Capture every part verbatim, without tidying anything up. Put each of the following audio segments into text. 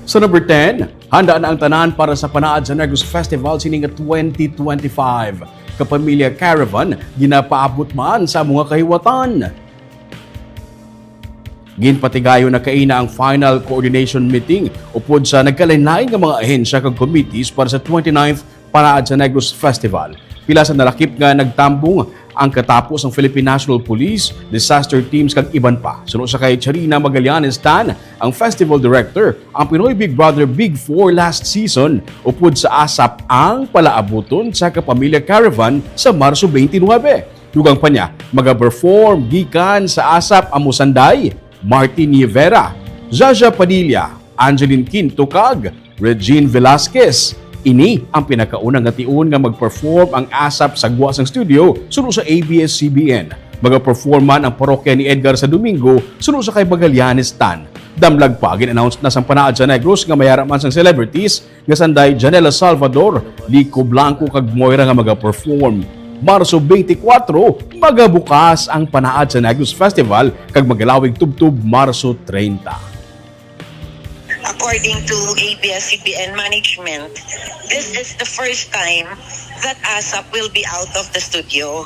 Sa number ten, handa na ang tanan para sa Panaad sa Negros Festival sini nga twenty twenty-five. Kapamilya Caravan, ginapaabot man sa mga kahiwatan. Ginpatigayon na kaina ang final coordination meeting upod sa nagkalain-lain nga mga ahensya kag committees para sa twenty-ninth Panaad sa Negros Festival. Pila sa nalakip nga nagtambong ang katapos ang Philippine National Police, disaster teams kag iban pa. Suno sa kay Charina Magallanes Tan, ang festival director, ang Pinoy Big Brother Big Four last season, upod sa ASAP ang palaabuton sa Kapamilya Caravan sa Marso twenty-nine. Dugang pa niya, magaperform gikan sa ASAP ang Musanday, Martin Rivera, Jaja Padilla, Angeline Quinto kag Regine Velasquez. Ini ang pinakauna nga tion nga mag-perform ang ASAP sa gwa sang studio suno sa A B S C B N. Magaperform man ang parokya ni Edgar sa Domingo suno sa kay Magallanes Tan. Damlag pa, gin-announce na sang Panaad sa Negros nga may ara man sang celebrities nga sanday Janela Salvador, Lico Blanco kag Moira nga magaperform. Marso twenty-four, magabukas ang Panaad sa Negros Festival kag magalawig tubtob Marso treinta. According to A B S C B N management, this is the first time that ASAP will be out of the studio.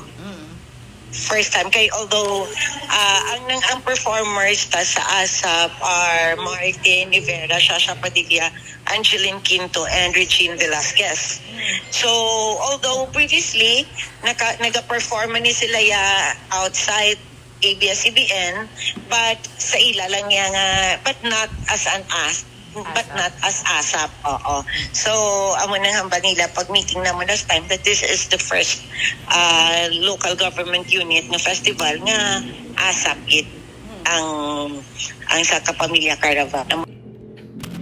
First time kay, although ah, ang nang ang performers ta sa ASAP are Martin Rivera, Shasha Padilla, Angeline Quinto, and Regine Velasquez. So, although previously naka, nagaperform ni sila ya outside A B S C B N, but sa ila lang niya nga, but not as an as but not as ASAP. Oo. So, amo nang hambal nila pag meeting naman last time that this is the first uh, local government unit nga festival nga ASAP gid ang ang sa Kapamilya Caravan.